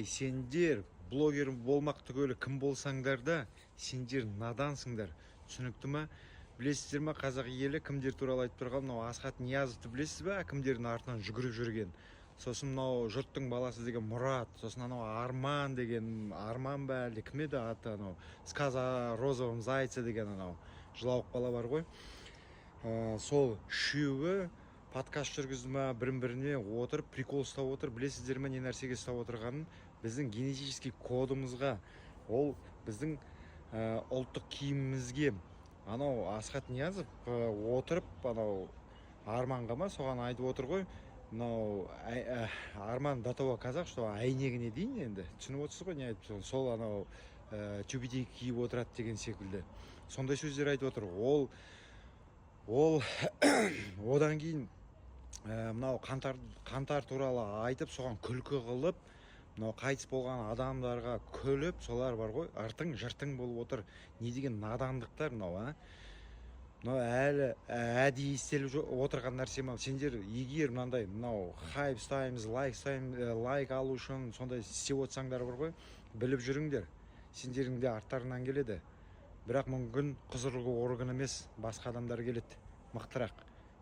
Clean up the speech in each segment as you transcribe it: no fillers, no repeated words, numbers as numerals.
Сендер блогер болмақ түгелі кім болсаңдар да, сендер надансыңдар, түсінікті ма? Білесіздер ма, қазақ елі, кімдер туралы айтып тұрған? Мынау Асхат Ниязовты білесіз ба, кімдердің артынан жүгіріп жүрген? Сосын мынау жұрттың баласы деген Мұрат, сосын анау Арман деген, Арман ба, әлде кім еді аты, анау «Сказ о розовом зайце» деген анау жылауық бала бар ғой. Сол үшеуі подкаст жүргізді ма, бірін біріне отырып прикол ұстап отыр. Білесіздер ме, не нәрсеге ұстап отырғанын? Біздің генетический кодымызға, ол біздің ұлттық киімімізге. Анау Асхат Ниязов отырып анау Арманға ма, соған айтып отыр ғой. Мынау Арман до того казах, что әйнегіне дейін, енді түсініп отырсыз ғой не айтып тұрғанын. Сол анау тюбетейка киіп отырады деген секілді сондай сөздер айтып отыр. Ол одан кейін мынау қаңтар туралы айтып, соған күлкі қылып, мынау қайтыс болған адамдарға күліп, солар бар ғой, ыртың жыртың болып отыр. Не деген надандықтар мынау, а? Мынау әлі әдейі істеліп отырған нәрсе ма? Сендер егер мынандай мынау хайп ұстаймыз, лайк ұстаймыз, лайк алу үшін сондай істеп отырсаңдар бар ғой, біліп жүріңдер, сендердің де арттарыңнан келеді. Бірақ мүмкін құзырлы орган емес, басқа адамдар келеді мықтырақ,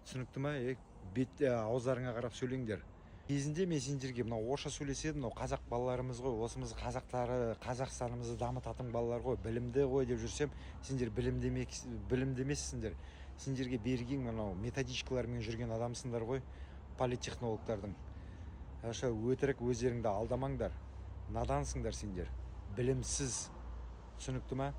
түсінікті ма? Е, бет ауыздарыңа қарап сөйлеңдер. Кезінде мен сендерге мынау орысша сөйлеседім, мынау қазақ балаларымыз ғой, осымыз қазақтары, Қазақстанымызды дамытатын балалар ғой, білімді ғой деп жүрсем, сендер білімді білімді емессіңдер. Сендерге берген мынау методичкалармен жүрген адамсыңдар ғой, политтехнологтардың. Ошо өтірік өздеріңді алдамаңдар, надансыңдар сендер, білімсіз, түсінікті ма?